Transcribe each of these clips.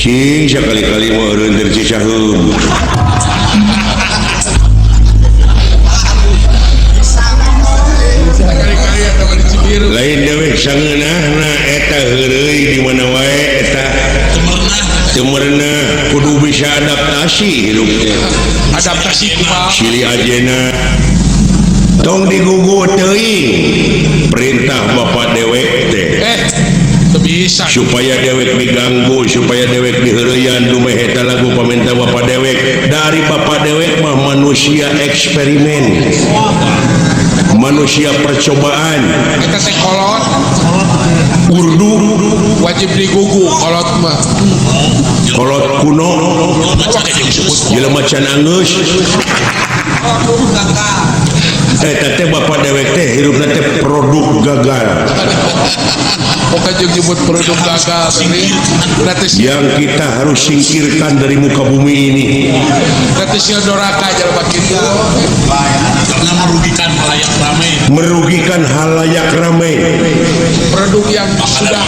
Cing sakali-kali mah eureun teh Cicaheum. Lain dewek sangeunahna eta heureuy di mana wae eta teu merenah kudu bisa adaptasi hirup teh. Adaptasi kumaha? Silih ajena tong digugu teuing perintah bapak dewek teh. Bisa supaya dewek diganggu, supaya dewek diheureyan dumeh eta lagu pamenta bapak dewek. Dari bapak dewek mah manusia eksperimen, manusia percobaan. Eta teh kolot Urdu wajib digugu kolot mah. Kolot kuno jelema can anggeus. Eta teh bapak dewek teh hirupna teh produk gagal. Bukan jeung nyebut produk gagal teh. Yang kita harus singkirkan dari muka bumi ini. Nanti sieun doraka jelema kitu. Karena merugikan halayak ramai. Merugikan halayak ramai. Produk yang sudah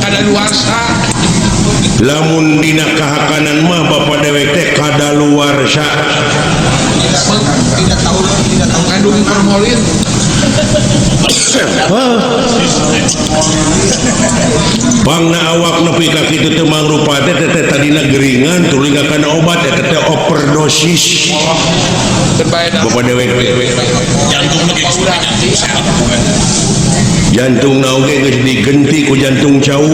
kadaluarsa. Lamun dina kahakanan mah bapak dewek teh kadaluarsa. Tidak tahu, tidak tahu kandung formalin. Pangna awak nepi ka kitu teu mangrupa teh teh tadina geringan tuluy kana obat eta teh overdosis. Bapak dewek jantung na oge geus digenti ku jantung cau.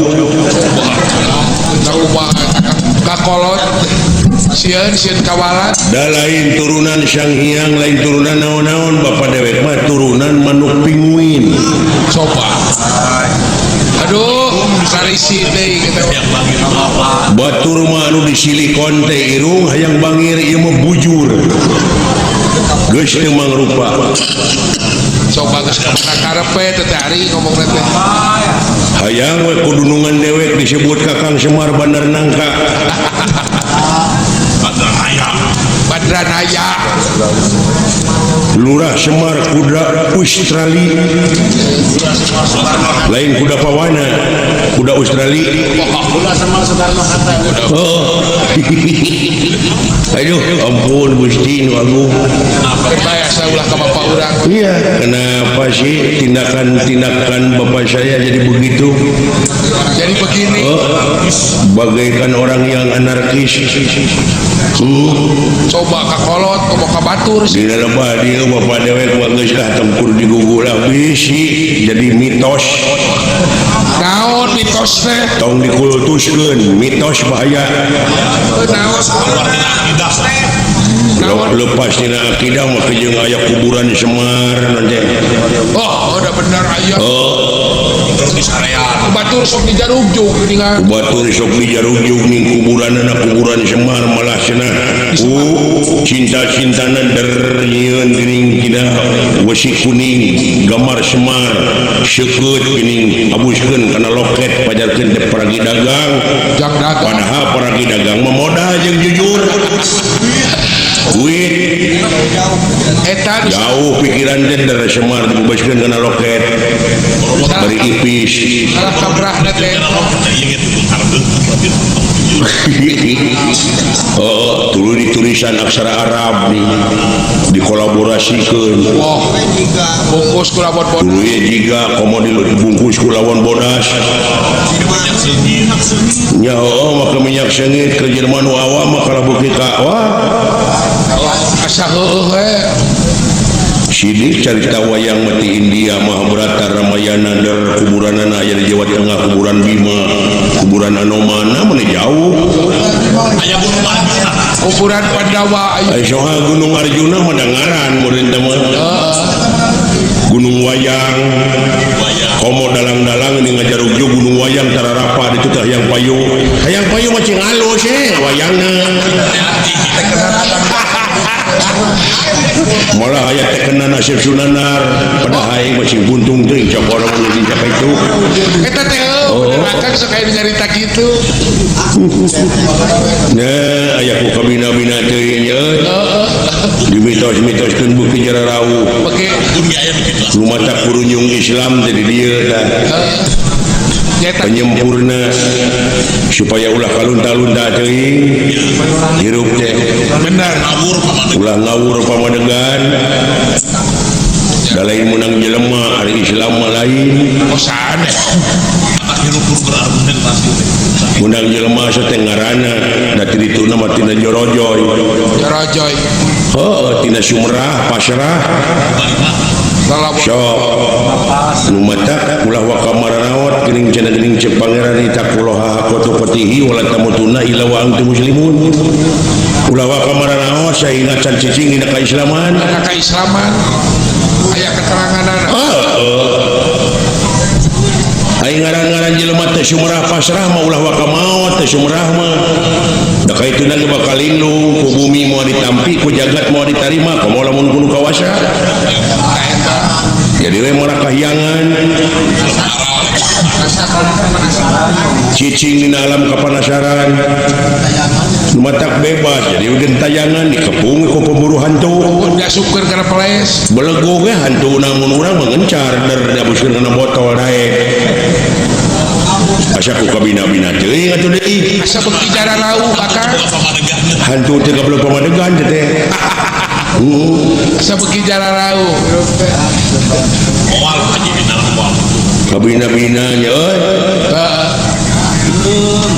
Kakolot sieun sieun kawalan. Da lain turunan Sang Hyang, lain turunan naon-naon, bapak dewek mah turunan manuk pinguin. Coba. Aduh, sarisi deui kitu. Batur mah anu disilikon teh irung hayang bangir ieu mah bujur. Geus teu mangrupa. Coba geus kana karepe teh ari ngomongna teh. Hayang we kudunungan dewek disebut Kakang Semar Bandar Nangka. Badranaya. Lurah Semar kuda Australia. Lain kuda pawana, kuda Australia. Kuda Semar Soekarno Hatta. Oh. Aduh, ampun Gusti nu agung. Bayasa ulah ka bapak urang. Iya, kenapa sih tindakan-tindakan bapak saya jadi begitu? Jadi begini. Oh, bagaikan orang yang anarkis. Coba ka kolot, komo ka batur. Di dalam dia bapak dewek geus lah tempur digugu lah bisi jadi mitos. Naon mitos teh? Tong dikultuskeun, mitos bahaya. Naon? Lepas dina akidah mah jeung aya kuburan Semar nanti. Oh, udah bener aya. Oh. Batur sok dijarugjug geuningan. Batur sok dijarugjug ning kuburanna kuburan Semar malah cenah. Cinta-cintana der nyieun geuning tina wesi kuning gambar Semar seukeut geuning abuskeun kana loket pajarkeun teh paragi dagang. Padahal paragi dagang mah modal jeung jujur. Duit jauh pikiran teh dari Semar dibebaskeun kana loket bari ipis. Oh, tuluy ditulisan aksara Arab nih dikolaborasikeun. Oh, bungkus ku lawan bodas. Tuluy jiga komo dibungkus ku lawan bodas. Nya heueuh make minyak seungit ke jelema nu awam mah kalabu kita. Wah. Asa heueuh we. Sidik carita wayang mati India Mahabharata Ramayana der kuburanana aya di Jawa Tengah kuburan Bima kuburan Anomana mana jauh aya Gunung Arjuna kuburan Pandawa aya soha Gunung Arjuna mah dangaran murid teh mah Gunung Wayang komo dalang-dalang ini ngajarugjug Gunung Wayang tararapa ditu teh hayang payung hayang payung mah cing alus wayangna malah aya tekenan Asep Sunanar padahal aing mah cing buntung teuing cok orang mah jadi siapa itu eta teh bener akang sok aya nyarita kitu nya aya ku kabina-bina teuing ye dimitos-mitoskeun beuki jararau beuki lumata kurunyung Islam teh di dieu tah. Penyempurna supaya ulah kalunta-lunta teuing hirup teh. Bener. Ulah ngawur pamadegan. Da lain meunang jelema ari Islam mah lain. Oh sanes. Meunang jelema teh ngaranna da ti dituna mah tina jorojoy. Jorojoy. Heuh tina sumrah pasrah. Sok nu matak ulah waka maranaot geuning cenah geuning ceuk pangeran itaqullaha haqqa tuqatihi wala tamutunna illa wa antum muslimun. Ulah waka maranaot sahinga can cicing dina kaislaman. Dina kaislaman aya keteranganana. Heeh. Ai ngaran-ngaran jelema teh sumrah pasrah mah ulah waka maot teh sumrah mah. Da kaituna ge bakal lindung ku bumi moal ditampi ku jagat moal ditarima komo lamun kudu kawasa. Jadi we mora kahyangan cicing dina alam kapanasaran matak bebas jadi gentayangan dikepung ku pemburu hantu diasupkeun kana peles belegug ge hantu namun urang mengencar der diabuskeun kana botol daek asa ku kabina-bina teuing atuh deui asa beuki jararauh akang hantu teh goblok pamadegan teh. Asa beuki jararauh moal haji dina moal kabina-bina nya euy.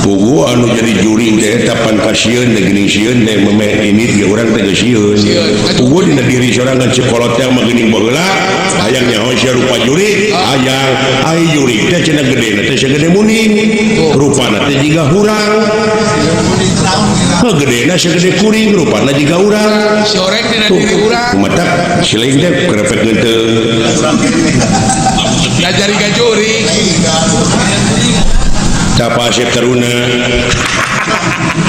Pugu anu jadi juring teh eta pan kasieun teh geuning sieun teh memeh ini ge urang teh geus sieun. Pugu dina diri sorangan si kolot teh mah geuning baheula hayang nyaho sia rupa jurig hayang ai jurig teh cenah gedena teh sagede muning rupana teh jiga hurang. Gedena sagede kuring rupana jiga urang. Si oreng dina diri urang. Matak si lain teh kerepek henteu. Diajari ka jurig. Capa Asep Taruna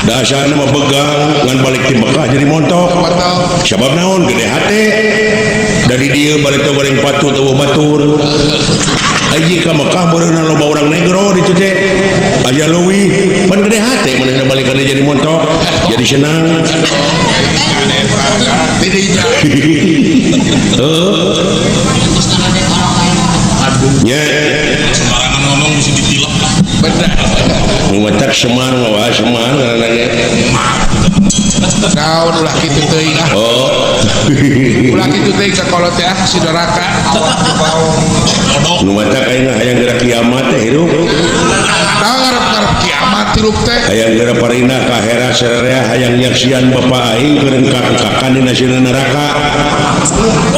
dasarna mah begang ngan balik ti Mekah jadi montok. Sabab naon gede hate dari dieu balik teh goreng patut eueuh batur. Aji ka Mekah meureunna loba urang negro ditu teh aya leuwih pan gede hate manehna balik ka dieu jadi montok jadi senang. Heuh. Nya sembarangan ngomong mesti ditilep lah. Bener. Matak Semar mah Semar ngaranna ge. Naon ulah kitu teuing ah. Oh. Ulah kitu teuing ka kolot teh ah si doraka. Nu matak ayeuna hayang geura kiamat teh hirup. Naon ngarep-ngarep kiamat hirup teh. Hayang geura parina ka akhirat sararea hayang nyaksian bapa aing keur engkak-engkakan dina sieuna neraka.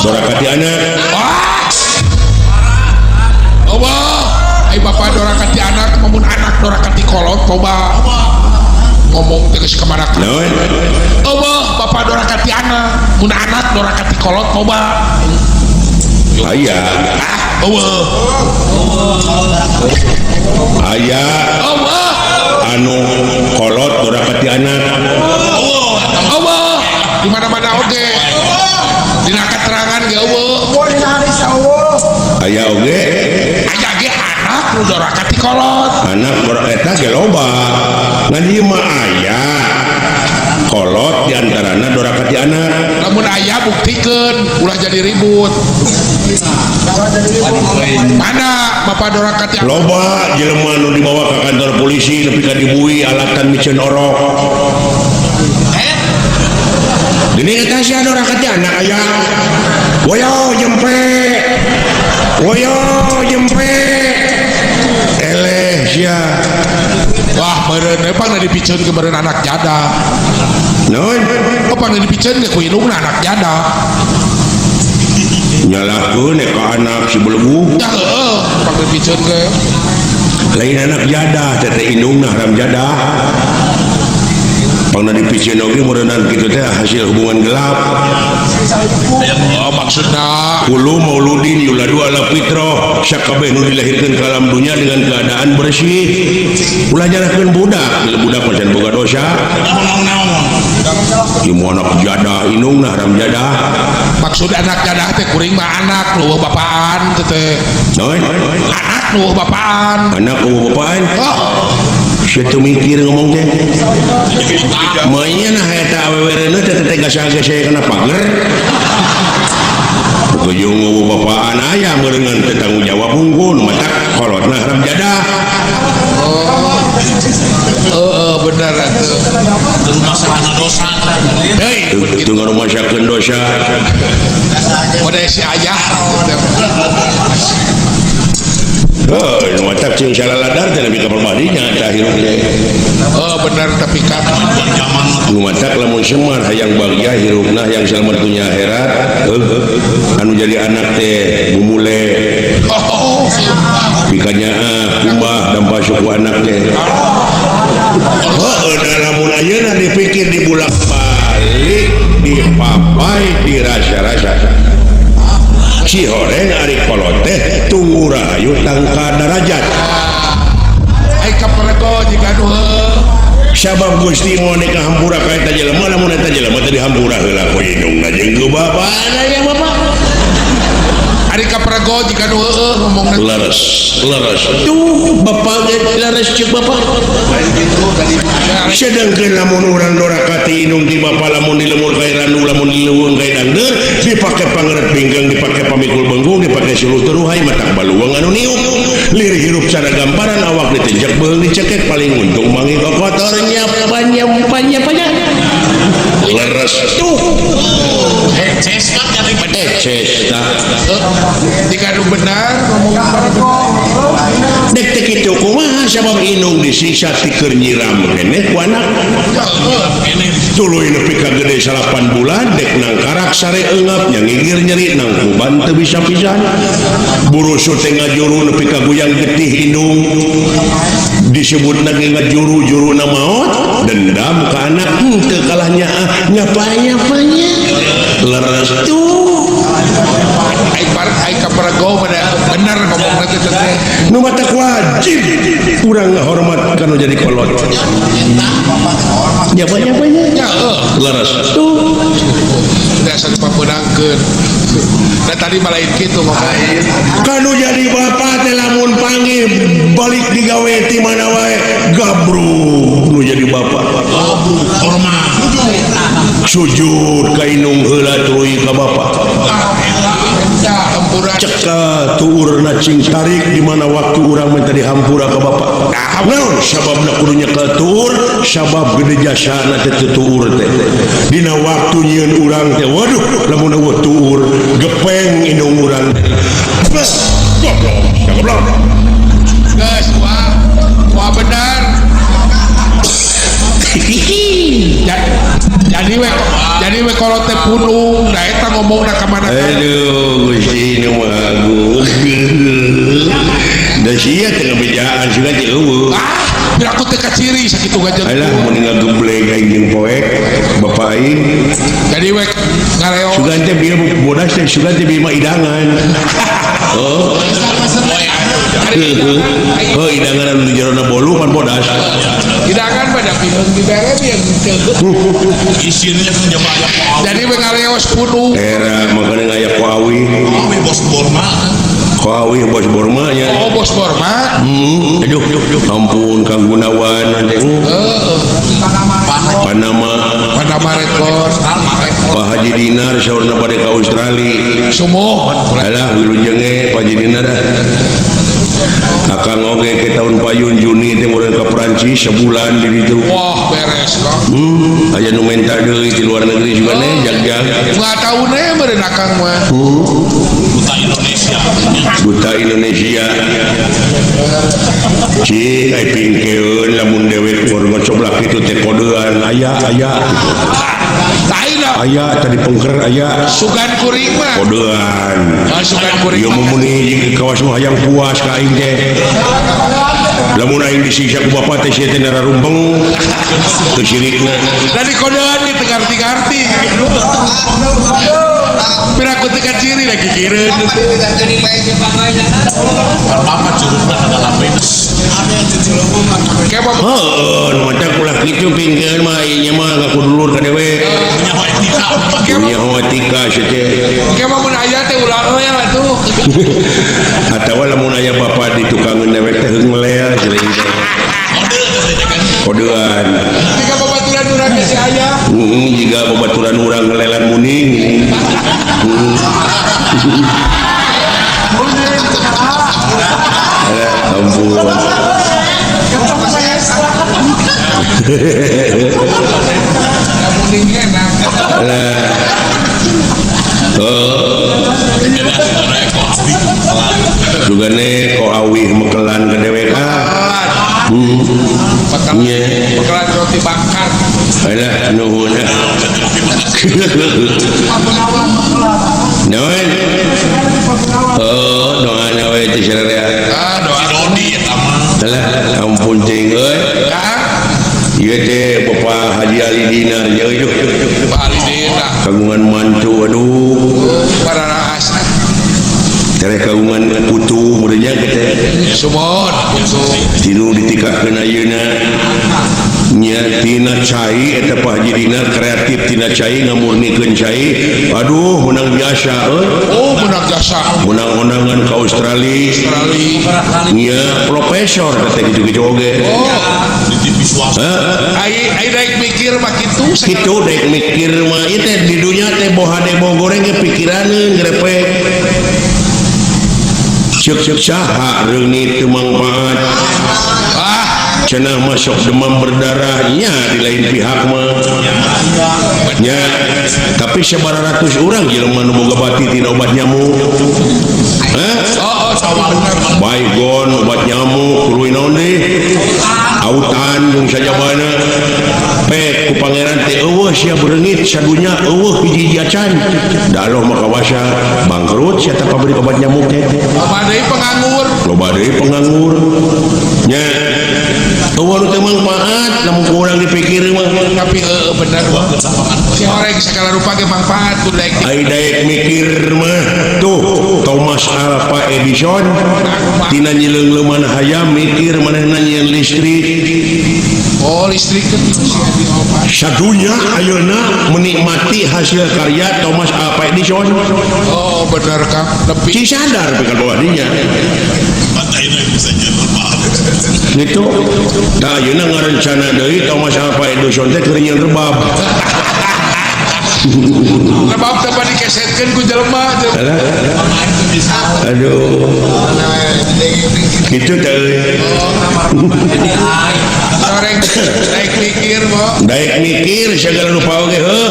Doraka ti anak. Wah. Allah, ai bapa doraka ti anak mun anak doraka ti kolot coba. Ngomong teh geus ka mana? Naon? Allah, bapa doraka ti anak, mun anak doraka ti kolot coba. Aya. Ah, eueuh. Aya. Allah. Anu kolot doraka ti anak. Allah, Allah. Di mana-mana oge. Dina keterangan ge eueuh. Aya oge. Aya ge anak nu doraka ti kolot. Anak doraka eta ge loba. Ngan ieu mah aya. Kolot di antarana doraka ti anak. Lamun aya buktikeun ulah jadi ribut. Mana bapak doraka ti anak? Loba jelema nu dibawa ka kantor polisi nepi ka dibui alatan miceun orok. Geuning eta sia doraka ti anak aya. Woyo jempe. Woyo jempe. Eleh sia. Wah, meureun we pangna dipiceun ke meureun anak jada. Naon? Oh, pangna dipiceun ge ku indungna anak jada. Nyalahkeun ka anak si belegu. Ya heueuh, pangna dipiceun ge. Lain anak jadah teh teh indungna haram jadah. Pangna dipiceun oge meureunnan kitu teh hasil hubungan gelap. Oh, maksudna kullu mauludin yuladu ala fitrah, sakabeh nu dilahirkeun ka alam dunya dengan keadaan bersih. Ulah nyalahkeun budak, bila budak mah can boga dosa. Ieu mah anak jadah indungna haram jadah. Maksud anak jadah teh kuring mah anak nu eueuh bapaan teh teh. Naon? Anak nu eueuh bapaan. Anak eueuh bapaan? Oh. Sia teu mikir ngomong teh. Mah nya nah eta awewe reuneuh teh teh gasa-gasa kana pager. Ujung eueuh bapaan aya meureungan teh tanggung jawab unggul nu matak kolotna haram jadah. Model si ayah. Heuh, nu matak cing salaladar teh nepi ka perbadinya tah hirup teh. Oh bener tapi kan nu matak lamun Semar hayang bagja hirupna hayang selamat dunya akhirat, anu jadi anak teh bumule. Oh. Pikanyaah kumbah dampa suku anak teh. Heuh, da lamun ayeuna dipikir dibulak-balik, dipapai, dirasa-rasa. Si horeng ari kolot teh tunggu rahayu tangka darajat. Ai kaperego jiga nu heuh. Sabab Gusti mau nikah hampura ka eta jelema lamun eta jelema teh dihampura heula ku indungna jeung ku bapana ya bapak. Ari kaperego jiga nu heueuh ngomongna. Leres, leres. Tuh bapak ge leres ceuk bapak. Sedangkeun lamun urang doraka ti indung ti bapa lamun di lemur ka randu lamun di leuweung ka dangdeur dipake pangeret pinggang dipake pamikul bengkung dipake suluh teruhai matak baluang anu niuk lir hirup cara gamparan awak ditenjak beung dicekek paling untung mangi kotor nyapa nyapa nyapa leres tuh Heces kan jadi eces tah Jika nu benar ngomong dek teh kitu kumaha sabab indung disiksa ti keur nyiram keneh ku anak tuluy nepi ka gede 8 bulan dek nangkarak sare eungap nya ngigir nyeri nangkuban teu bisa pisan burusut teh ngajuru nepi ka guyang getih indung disebutna ge ngajuru juruna maot dendam ka anak henteu kalah nyaah nyapa-nyapanya leres tuh ai bar ai kaperego bener ngomongna teh teh nu matak wajib urang ngahormat kana jadi kolot nyapa-nyapanya nya heuh leres tuh dasar papeunangkeun da tadi mah lain kitu ngomong kanu jadi bapak teh lamun panggih balik digawe ti mana wae gabruk nu jadi bapak hormat sujud ka indung heula tuluy ka bapak hampura cekal tuurna cing tarik di mana waktu urang minta dihampura ka bapak naon sababna kudu nyekel tuur sabab gede jasana teh teu tuur teh dina waktu nyieun urang teh waduh lamun eueuh tuur gepeng indung urang teh bes goblok goblok geus wah wah bener jadi we kolot teh punung da eta ngomongna ka mana aduh Gusti nu Maha Agung da sia teh ngabejaan sugan teh eueuh ah biar aku teh kaciri sakitu gajeng alah mun ngagebleng aing jeung poek bapak aing jadi we ngareo sugan teh bieu bodas teh sugan teh bieu mah idangan oh oh idangan anu di jerona bolu pan bodas idangan mah da piheung dibere bieu henteu isinnya kan jama aya ku awi jadi we ngareos punung era makanya ngaya ku awi awi bos Borma ku awi bos Borma nya oh bos Borma aduh ampun Kang Gunawan nanti heeh Panama Panama Record Pak Haji Dinar saurna bade ka Australia sumuhun alah wilujenge Pak Haji Dinar akang oge ke tahun payun Juni teh meureun ka Perancis sebulan di ditu wah beres kok aya nu menta deui di luar negeri juga nih jag-jag nggak tahu nih meureun akang mah duta Indonesia duta Indonesia cik ai pingkeun lamun dewek keur ngocoblak kitu teh kodean aya aya lain lah aya tadi pengker aya sugan kuring mah kodean ah, sugan kuring ieu mah mumuni jeung kawas nu hayang puas ka aing teh lamun aing disiksa ku bapak teh sia teh nararumpeng teu sirikna da di kodean di teu ngarti-ngarti pira aku teu kaciri lagi kireun bapak curugna kada minus kayak bapak heueuh nu matak ulah kitu pingkeun mah ieu nya mah ngaku dulur ka dewek punya etika punya etika sia teh kayak mun aya teh ulah euy atuh atawa lamun aya bapak di tukangeun dewek teh ngelel cenah ieu teh kode teh kan kodean jika babaturan urang ke si aya jika babaturan urang ngelelan muning. Ampun. Muning enak Lah. Sugane ko awih mekelan ke dewek ah. Mekelan roti bakar. Alah nuhun. Naon? Oh, doana we teh sararea. Ah, doa Doni eta mah. Alah, ampun cing euy. Ieu teh Bapak Haji Ali Dinar euy. Pak Ali Dinar. Kagungan mantu aduh. Pararaas. Tereh kagungan putu meureunnya teh. Sumon putu. Tinu ditikahkeun ayeuna. Nya tina cai eta Pak Haji Dinar kreatif tina cai ngamurnikeun cai. Aduh menang biasa euy. Oh, menang jasa. Menang undangan ka Australia. Australia. Nya profesor teh kitu-kitu oge. Oh. Di TV swasta. Ai ai daek mikir mah kitu. Kitu daek mikir mah ieu teh di dunya teh boha de goreng ge pikiraneun grepek. Ceuk saha reunit teu mangpaat. Ah, cenah masuk demam berdarahnya di lain pihak mah. Nya, tapi sabaratus urang jelema nu boga bati tina obat nyamuk. Hah? Oh, oh, Baygon obat nyamuk kuruy naon deui? Autan jeung sajabana. Pek ku pangeran teh eueuh sia bereungit sadunya eueuh hiji-hiji acan. Da Allah mah kawasa bangkrut sia teh pabrik obat nyamuk teh. Loba deui penganggur. Loba deui penganggur. Nya eueuh nu teu mangpaat lamun ku urang dipikir mah. Tapi heueuh bener. Si horeng segala rupa ge mangpaat ku daek. Ai daek mikir mah tuh Thomas Alva Edison tina nyileung-leuman hayam mikir manehna nyieun listrik. Oh, listrik teh sadunya ayeuna menikmati hasil karya Thomas Alva Edison. Oh, bener Kang. Nepi ci sadar pikeun bawah dinya. Gitu. Tah ayeuna ngarencana deui Thomas Alva Edison teh keur nyieun rebab. Rebab teh bade dikesetkeun ku jelema. Aduh. Kitu teh. Goreng daek mikir mo. Daek mikir segala rupa oge heuh.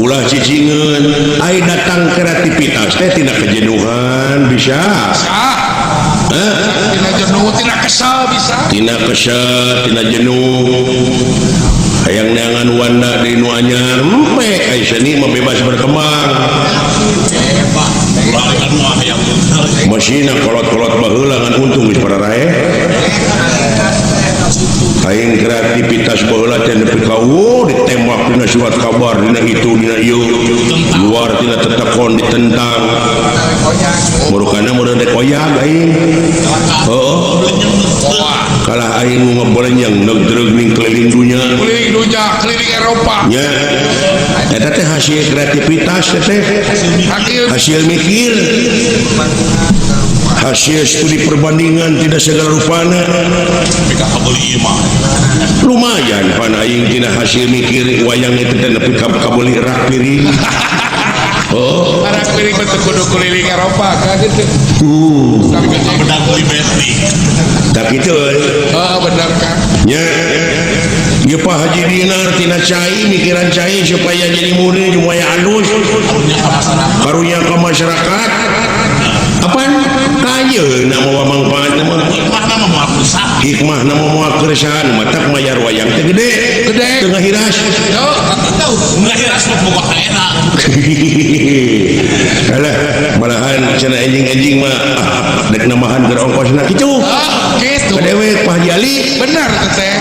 Ulah cicingeun. Ai datang kreativitas teh tina kejenuhan bisa. Hah? Tina jenuh, tina kesel bisa. Tina kesel, tina jenuh. Hayang neangan wanda di nu anyar, empe ai seni mah bebas berkembang. Masina kolot-kolot baheula ngan untung geus pararae. Aing kreativitas baheula teh nepi ka ditembak dina surat kabar dina itu dina ieu luar tina tetekon ditentang. Murukana meureun rek oyag aing. Heuh. Kalah aing nu ngebolenyang negreg ning keliling dunya. Keliling dunya, keliling Eropa. Nya. Eta teh hasil kreativitas teh. Hasil mikir. Hasil studi perbandingan tidak segala rupana. Lumayan pan aing tina hasil mikir wayang itu teh nepi ka kabeuli rak piring. Oh, rak piring teh kudu keliling Eropa kan gitu. Benar beli Bentley. Tak kitu euy. Heeh, bener Kang. Nya. Ieu Pak Haji Dinar tina cai mikiran cai supaya jadi murni supaya alus. Karunya ka masyarakat. Apaan? Kayeuna mawa mangpaatna mah. Hikmahna mah moal keresahan. Hikmahna mah moal keresahan, matak mayar wayang teh gede. Gede. Teu ngahiras. Ngahiras mah boga kaena. Alah, malahan cenah enjing-enjing mah dek nambahan keur ongkosna kitu. Kitu. Ka dewek Pak Haji Ali. Bener teh.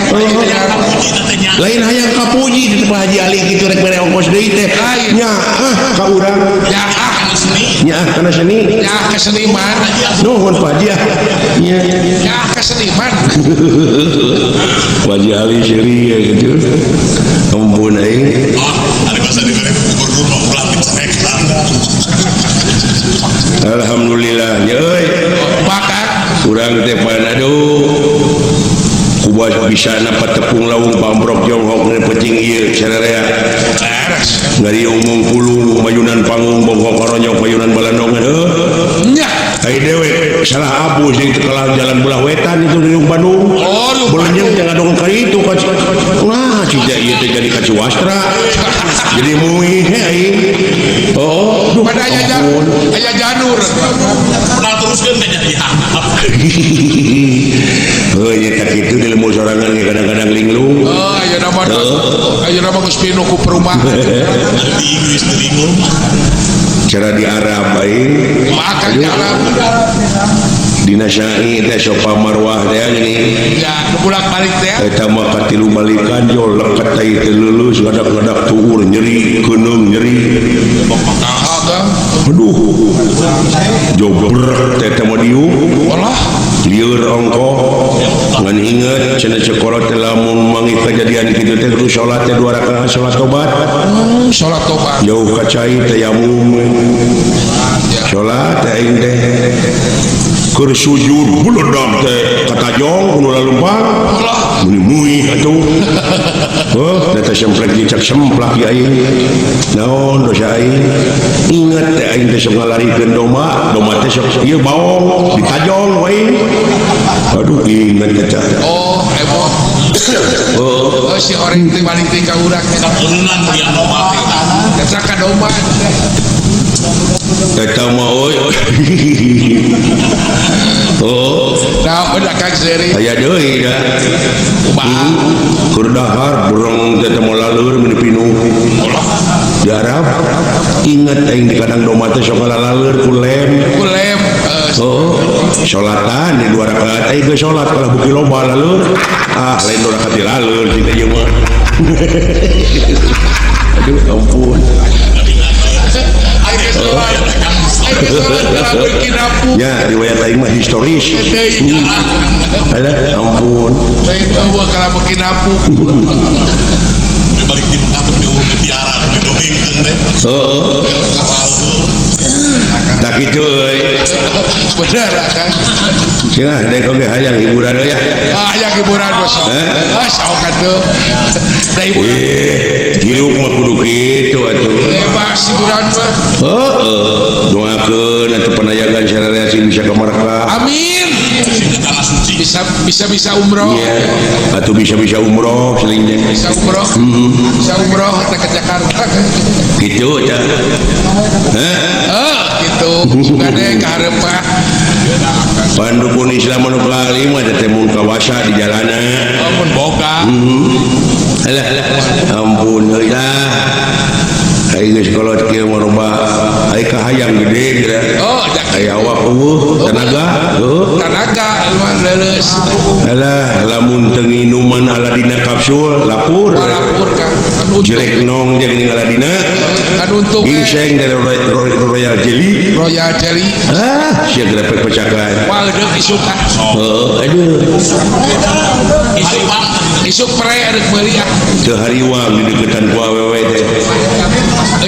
Lain hayang kapuji kitu Pak Haji Ali kitu rek mere ongkos deui teh. Nya ah ka urang. Nya ah kana seni. Nya ah kana seni. Nya ah ka seniman. Nuhun Pak Haji ah. Nya nya ah ka seniman. Pak Haji Ali seuri gitu. Ampun aing. Ari basa dibere gubernur mah ulah dicarekan. Alhamdulillah nya euy. Bakar urang teh pan aduh. Kubas bisa napa tepung lawung pamprok jonghok ne peuting ieu sararea. Ngari umung pulung mayunan panggung bongkok koronyok mayunan balandongan heuh. Nya ai dewek salah abus jeung teu kalah jalan belah wetan itu di Bandung. Oh, di Belenyeng teh ngadongeng ka itu ka Nah, cida ieu teh jadi ka Ciwastra. Jadi muih he aing. Oh, duh, Pada aya ampun. Aya janur. Pernah teruskeun teh jadi handap. Heuh nya tak kitu di lembur sorangan ge kadang-kadang linglung. Oh, ayeuna mah ayeuna mah geus pinuh ku perumahan. Ada di Inggris di linglung. Cara di Arab aing. Makan di Arab. Dina syai teh sopa marwah teh gini. Ya, nu bolak-balik teh. Eta mah katilu balikan jo leket teh teu leuleus ngadak-ngadak tuur nyeri keunung nyeri. Nah, Kang. Aduh. Jobrek teh teh mah diuk. Walah, Lieur ongkoh ngan inget cenah sekolah teh lamun manggih kejadian kitu teh kudu salat teh 2 rakaat salat tobat. Salat tobat. Jauh ka cai tayamum. Ya. Salat teh aing teh keur sujud beledak teh katajong kudu lalumpat. Walah, Muni muih atuh. Heuh, teh semplek dicak semplak ieu aing. Naon dosa aing? Inget teh aing teh sok ngalarikeun domba, domba teh sok ieu baong ditajong we aing. Aduh, inget teh. Oh, heboh. Oh, Oh, si horeng teh balik teh ka urang teh. Katurunan mulia domba teh. Eta ka domba. Eta mah euy. Oh, Nah, udah Kang Seri. aya deui da. Kumaha? Keur dahar burung teh teh moal laleur meni pinuh. Di Arab inget aing di kandang domba teh sok laleur ku lem. Ku lem. Oh, salatan di 2 rakaat aing geus salat kalah beuki loba laleur. Ah, lain 2 rakaat laleur cing ieu mah. Aduh, ampun. Aing geus salat. Aing geus salat kalah beuki napuk. Ya, riwayat aing mah historis. Deui. Alah, ampun. Lain eueuh kalah beuki napuk. Di balik di Mekah tuh diurut mutiara di dongengkeun teh. Heeh. Tak kitu euy. Bener Kang. Cenah dek oge hayang hiburan euy ya. Ah, hayang hiburan bos. Eh? Ah, sok atuh. Da hiburan. Hirup mah kudu kitu atuh. Bebas hiburan mah. Heeh, doakeun atuh panayagan sararea sing bisa ka Makkah. Amin. Sing ke tanah suci. Bisa bisa bisa umroh. Iya, atuh bisa-bisa umroh selingnya. Bisa umroh. Bisa umroh teh ke Jakarta. Gitu ya. Heh. Eh, gitu. Sugane ka hareup mah. Pandukun Islam anu kalima teh mun kawasa di jalanan. Oh, mun boga. Alah, ampun euy lah. Aing geus kolot kieu mah loba ai kahayang gede geura. Oh, dak Ai awak eueuh tenaga, heuh. Tenaga mah leuleus. Alah, lamun teu nginuman aladina kapsul lapur. Lapur Kang. Kan untung. Jelek nong jeung ning aladina. Kan untung we. Gingseng dari Royal Jelly. Royal Jelly. Ah, sia grepek pecakan. Wah, deuk isuk ah. Heuh, aduh. Isuk isuk pre arek meuli ah. Teu hariwang di deketan ku awewe teh.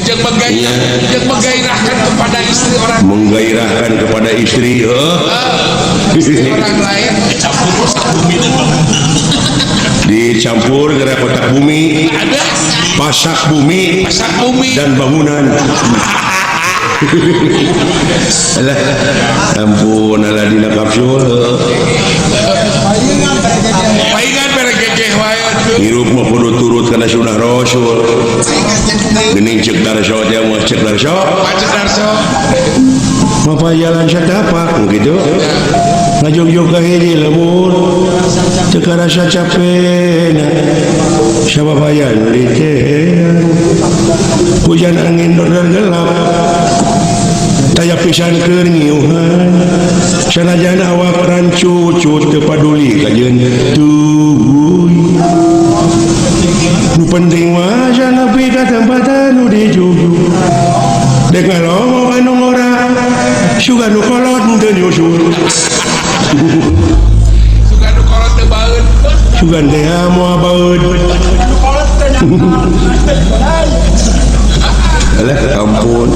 Jeung menggairah, Iya. jeung menggairahkan kepada istri orang. Menggairahkan kepada istri, heuh. Istri orang lain. Dicampur kotak bumi dan bangunan. Dicampur gerak kotak bumi. Ada. Pasak bumi. Pasak bumi. Dan bangunan. Alah, ampun, alah dina kapsul. Paingan mere gegeh wae atuh. Hirup mah kudu turut kana sunah Rasul. Geuning ceuk Darso teh mah ceuk Darso. Ceuk Darso. Mapa jalan satapak gitu. Ngajogjog ka hiji lembur. Teu karasa capena. Sababayan litean. Hujan angin dordor gelap. Taya pisan keur ngiuhan. Sanajan awak rancucut teu paduli kajeun tuluy. Nu penting mah nepi ka tempat anu dijuju. Dek ngalongok anu ngora, sugan nu kolot teu nyusul. Sugan nu kolot teu baeud. Sugan teh moal baeud. Alah, ampun.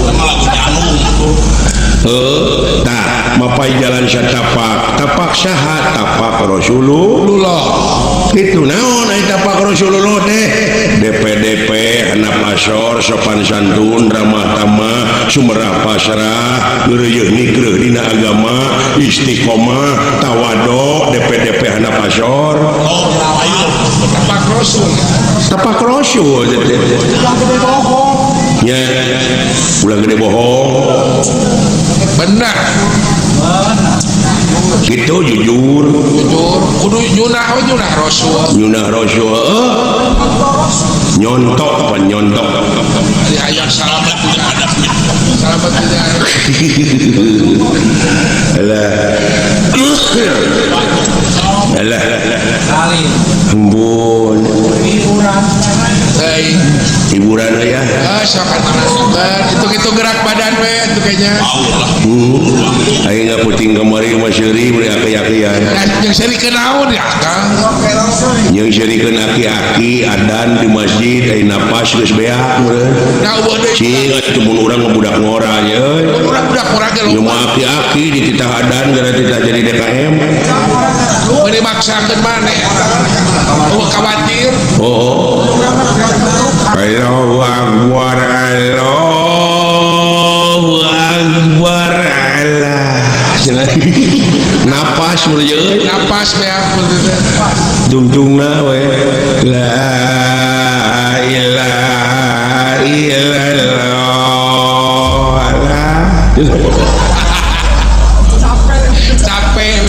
Heuh, tah mapai jalan satapak, tapak saha, tapak Rasulullah. Itu naon ai tapak Rasulullah teh? DPDP, handap asor, sopan santun, ramah tamah, Sumerah pasrah geureuyeun nikreuh dina agama istiqomah tawado DPDP handap asor tapak rasul tapak rasul nya ulah gede bohong benar gitu jujur jujur kudu nyunah nyunah rasul nyunah rasul nyontok apa nyontok hayang salamet salamet alah alah embun hiburan ya itu gitu gerak badan we itu kayaknya aing nggak puting kemari mah seuri beli aki-akian yang seuri kenaon ya Kang yang seuri keun aki-aki adan di masjid ai napas geus beak meureun cing atuh mun urang mah budak ngora nya euy urang budak ngora ge loba aki-aki dititah adan gara titah jadi DKM meuni maksakeun maneh oh khawatir oh Allahu Akbar Allahu Akbar Allah napas meureun napas beak tungtungna we la ilaha illallah capek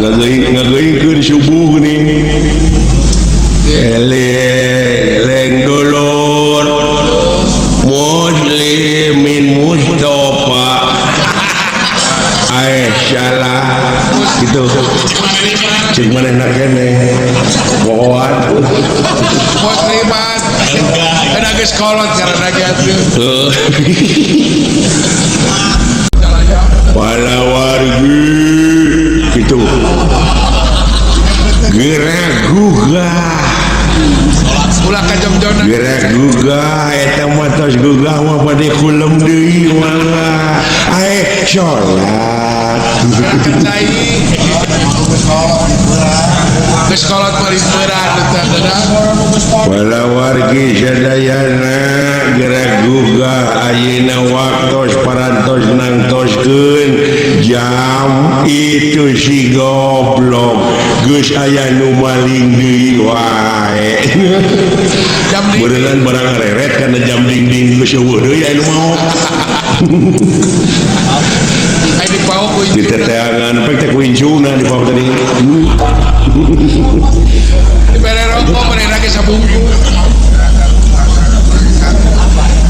ngageuingkeun subuh geuning eleng dulur muslimin Mustafa Aisyah gitu cing manehna keneh pohoan muslimat kana geus kolot karena ge atuh walawargi gitu gerak gugah ulah ka jomjona gerak gugah eta mah tos gugah mah bade kulem deui mangga ae salat cai geus kolot paling berat eta walawargi sadayana gerak gugah ayeuna waktos parantos nangtoskeun jam itu si goblok geus aya nu maling deui wae beureunan barang reret kana jam dingding geus eueuh deui aya nu maok ai dipaok ku di teteangan pek teh ku incuna dipaok tadi dibere rokok manehna ge sabungkus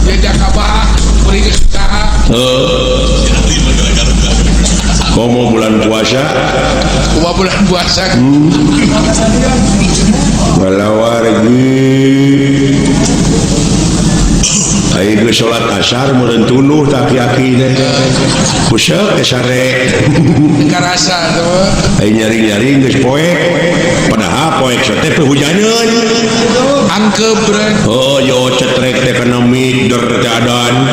ya jakaba beuring geus usaha heuh komo bulan puasa kumaha bulan puasa walawargi aing geus salat asar meureun tunduh tah aki-aki teh buseuk teh sare karasa tuh aing nyaring-nyaring geus poek padahal poek teh hujaneun angkeup bre oh yo cetrek teh kana mider teh adan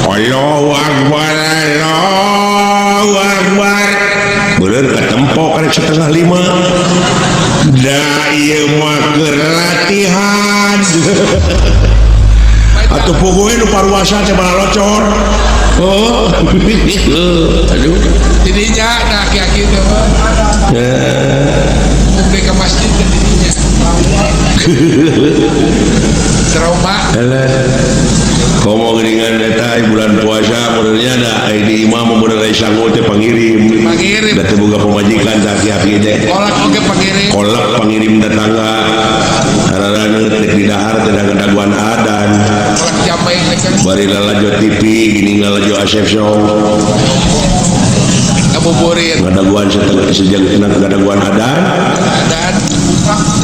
Allahu akbar Allahu akbar beureun katempo karek 4:30 da ieu mah keur latihan atuh puguh nu paruasa teh malah locor oh aduh tidinya nah aki-aki teh mah ke masjid teh tidinya trauma komo geuningan eta bulan puasa meureunnya da ai di imah mah meureun sangu teh pangirim pangirim da teu boga pamajikan tah aki-aki teh kolak oge pangirim kolak pangirim tetangga karena teh di dahar teh ngadaguan adan kolak jamai teh kan bari lalajo TV gini lalajo Asep Show ngabuburit ngadaguan sejak ngadaguan adan adan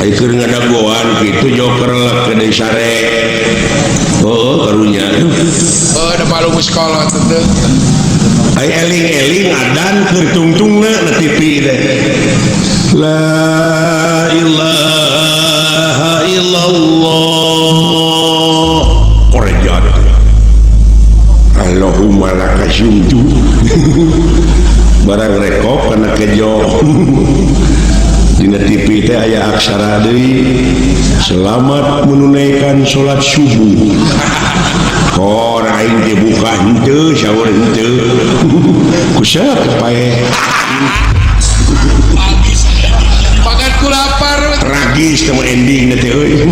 ai keur ngadaguan kitu joker lah ke deui sare oh karunya oh da malu geus kolot teh ai eling-eling adan keur tungtungna na TV teh la ilaha illallah korejat Allahumma laka syumtu barang rekop kana kejo. Dina TV teh aya aksara deui selamat menunaikan salat subuh. Kor aing teh buka henteu sahur henteu. Kuseuk pae. Makan ku lapar. Tragis teh ending teh euy.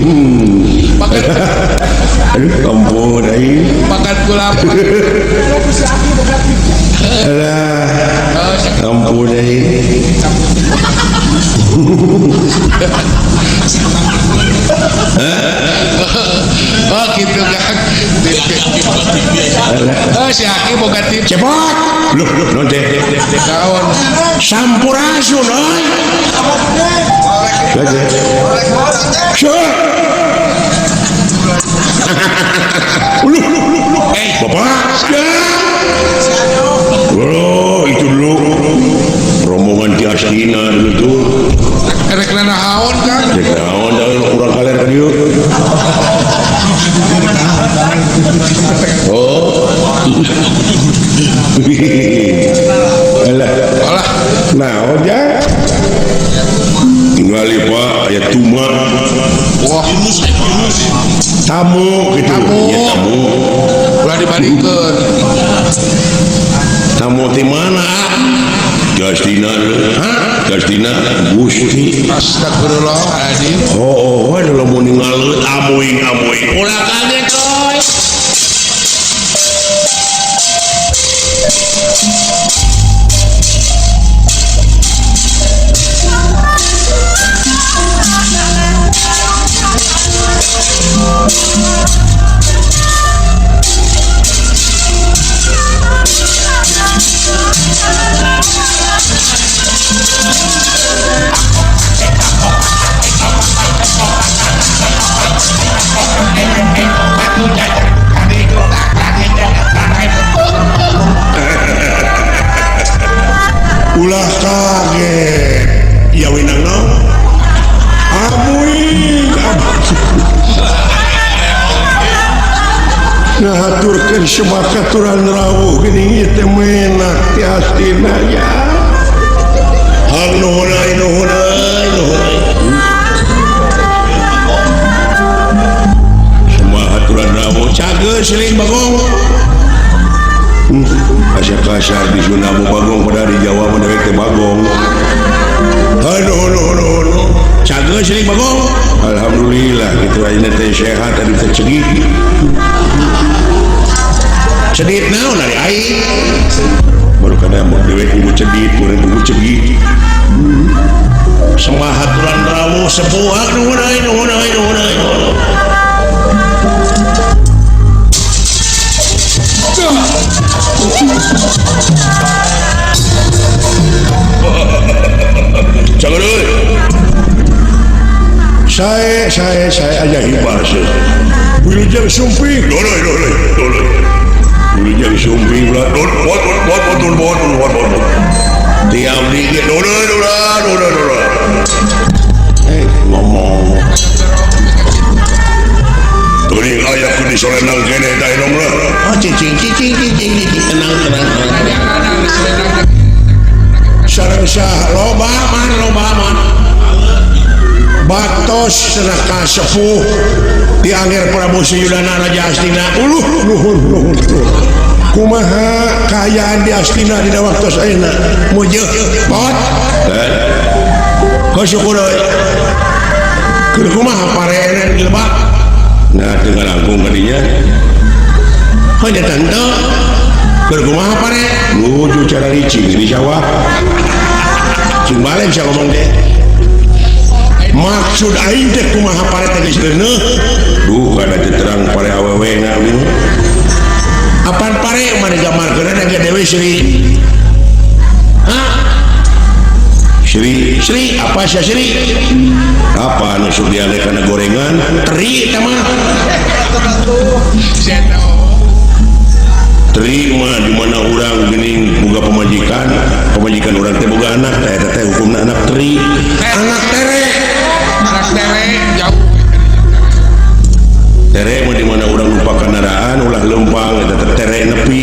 Aduh ampun aing. Makan ku lapar. Alah. Ampun aing. Oh gitu kan. Oh si Aki boga TV. Cepot. Loh, non teh. Naon? Sampurasun euy. Loh, loh. Bapak. Oh, itu dulu rombongan ti Astina dulu tuh. Rek nanaon kan? Rek naon da urang kaler ka dieu. Oh. Alah. Alah. Naon ja? Tinggali Pak aya tuma. Wah, tamu gitu. Tamu. Ya tamu. Ulah dibalikeun. Tamu ti mana? Gastina. Hah? Gastina Gusti. Astagfirullahaladzim. Oh, oh, ada lamun ningaleut amuing amuing. Ulah kaget coy. Ulah kaget. Ya winang no. Amuing nah haturkeun sebakaturan rawuh geuning ieu teh menak ti Astina nya. Hang nuhun euy nuhun euy nuhun. Semua haturan rawuh cageus siling Bagong. Asa kasar di Sunda mu Bagong pada di Jawa mah dewek teh Bagong. Aduh aduh aduh aduh. Cageus siling Bagong. Alhamdulillah kitu ayeuna teh sehat tadi teh cegih. Cedit naon ari aing. Baru kada mun dewek kudu cedit, kudu kudu cegih. Semua haturan rawuh sepuh nuhun euy nuhun euy nuhun euy. Jangan euy. Saya aja hibah sih. Wilujeng sumping. Doloy doloy doloy. Wilujeng sumping ulah dol bot bot bot bot bot bot. Tiap dikit doloy doloy doloy doloy. Ngomong. Teuing aya ku disolenang kene tah dong lah. Oh cicing cicing cicing cicing tenang tenang tenang. Sareng sah loba man loba man. Batos cenah sepuh di Angger Prabu Suyudana Raja Astina. Uluh nuhun nuhun. Kumaha kaayaan di Astina dina waktos ayeuna? Mujeuh pot. Kau syukur euy. Keur kumaha pareenen di lebak? Nah teu ngalangkung ka dinya. Heuh tante. Keur kumaha pare? Nuju cara licing di sawah. Cing balik sia ngomong teh. Maksud aing teh kumaha pare teh geus reuneuh. Duh kada teu terang pare awewe na abdi mah. Apan pare mah digambarkeun ge Dewi Sri. Hah? Sri, Sri, apa sia Sri? Apa anu sok diale kana gorengan? Teri eta mah. Teri mah di mana urang geuning boga pamajikan, pamajikan urang teh boga anak, teh eta teh hukumna anak teri. Anak tere. Anak tere jauh. Tere mah di mana urang lupa kendaraan, ulah leumpang eta teh tere nepi.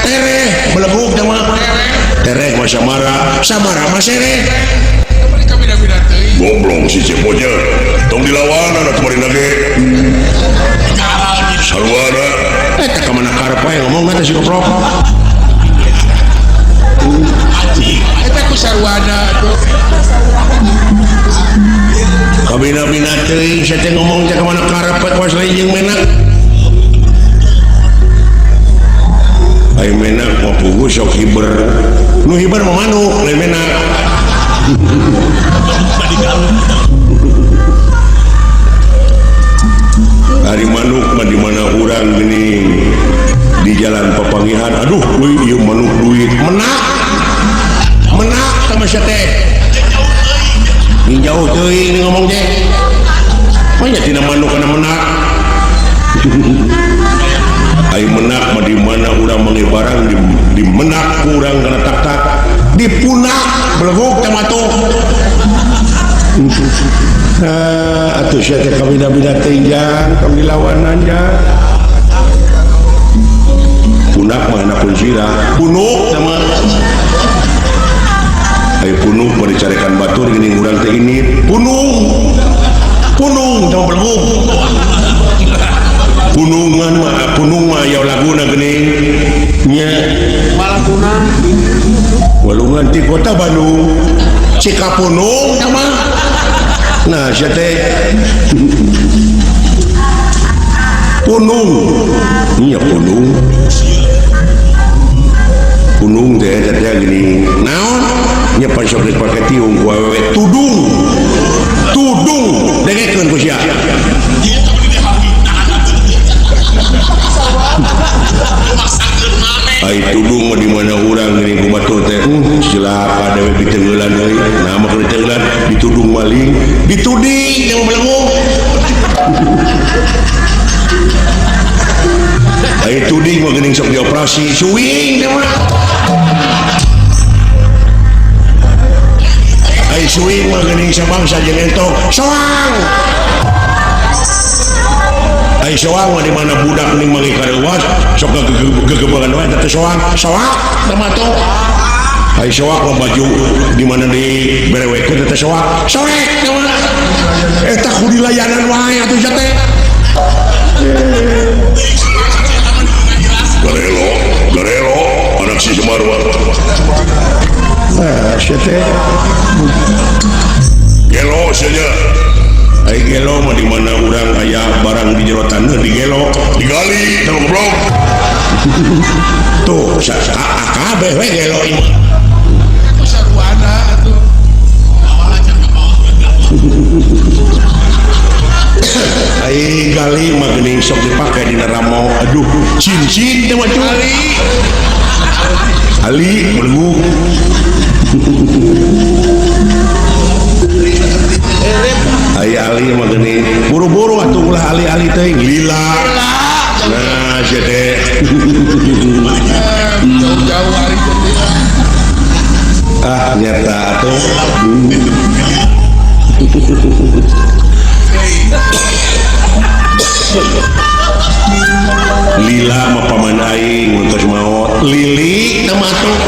Tere beleguk teh mah. Tere mah samara, samara mah sere. Goblok si Cepotnya tong dilawan anak kemarin lagi. Sarwana eta ka mana karep wae ngomong teh si goblok. Eta ku sarwana atuh. Kabina-bina teuing sia teh ngomong teh ka mana karep wae kawas lain jeung menak. Ai menak mah puguh sok hiber. Nu hiber mah manuk lain menak. Ari manuk mah di mana urang geuning di jalan papangihan aduh euy ieu manuk duit menak menak sama sia teh jauh teuing ngomong teh manya tina manuk kana menak. Ai menak mah di mana urang meuli barang di menak ku urang kana tak-tak dipunak beleguk teh matuh. Nah, atuh sia teh kabina-bina teuing jang tong dilawanan jang. Punak mah hanapun sirah, punuk sama. Ai punuk mah dicarekan batur geuning urang teh ini punung. Punung sama beleguk. Punungan mah punung mah aya laguna geuning nya. Walungan. Walungan ti kota Bandung. Cikapunung sama. Nah, sia teh punung. Nya punung. Punung teh eta teh geuning. Naon? Nya pan sok dipake tiung ku awewe tudung. Tudung dengekeun ku sia. Ai tudung mah di mana urang geuning ku batur teh cilaka dewe diteungeulan euy. Nah mah diteungeulan ditudung maling, dituding yang belengung. Ai tuding mah geuning sok dioperasi, suing teh mah. Ai suing mah geuning sabangsa jeung entok, soang. Ai soang mah di mana budak ning manggih kareuwas sok gegebegan wae eta teh soang, soak teh mah tuh. Ai soak mah baju di mana di berewekeun teh soak, soek teh mah. Eta kudu dilayanan wae atuh sia teh. Garelo, garelo, anak si Semar mah. Ah, sia teh. Gelo sia nya. Ai gelo mah di mana urang aya barang di jero taneuh digelo, digali teh goblok. Tuh, kabeh we gelo ieu mah. Ku sarwana atuh. Ai gali mah geuning sok dipake dina ramo. Aduh, cincin teh mah Ali. Ali beleguk. Ai ali mah geuning buru-buru atuh ulah ali-ali teuing lila. Nah, sia teh. Jauh-jauh ari teh. Ah, nyata atuh. Lila mah paman aing mun tos maot. Lili teh mah atuh.